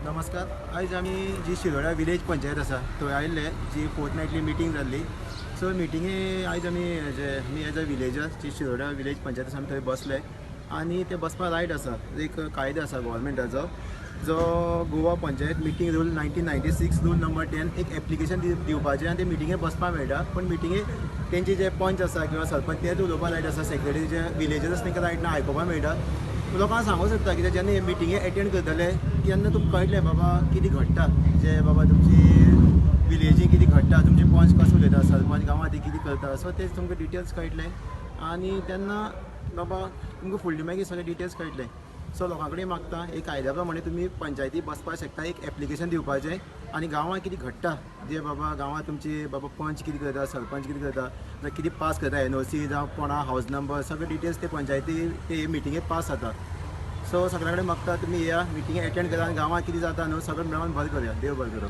नमस्कार. आयज आमी जी शिरोड्या विलेज पंचायत आसा थंय आयिल्ले, जी फोर्टनायटली मिटींग जाल्ली. सो मिटिंगे आयज आमी जे आमी एज अ विलेजर जी शिरोड्या विलेज पंचायत आसा, आमी थंय बसले आनी ते बसपा रायट आसा. एक कायदो आसा गोवोरमेंटाचो, जो Goa Panchayat meeting rule 1996, rule number 10, एक एप्लिकेशन दिवपाचें आनी ते मिटिंगे बसपाक मेळटा. पूण मिटिंगे तेंचे जे पंच आसा किंवा सरपंच तेच उलोवपाक रायट आसा. सेक्रेटरी जे विलेजर्स तांकां रायट ना आयकुपाक मेळटा. लोकांक सांगूंक सोदता, कित्याक जेन्ना मिटिंगे एटेंड करतले तेन्ना तुमकां कळटलें बाबा कितें घडटा, जे बाबा तुमची विलेजी कितें घडटा, तुमचे पंच कसो उलयता, सरपंच गांवांत कितें करता. सो ते तुमकां डिटेल्स कळटले आनी तेन्ना बाबा तुमकां फुडले मागीर सगळे डिटेल्स कळटले. सो लोकां कडेन मागता, एक कायद्या प्रमाणे तुमी पंचायती बसपाक शकता, एक एप्लिकेशन दिवपाचें आनी गांवांत कितें घडटा, जे बाबा गांवांत तुमची बाबा पंच कितें करता, सरपंच कितें करता, जावं कितें पास करता, एनओसी जावं कोणा हावज नंबर, सगळे डिटेल्स ते पंचायती ते मिटिंगेक पास जाता. सो सगळ्या कडेन मागता, तुमी येया, मिटिंगे एटेंड करा आनी गांवांत कितें जाता न्हू, सगळें मेळोन बरें करुया. देव बरें करूं.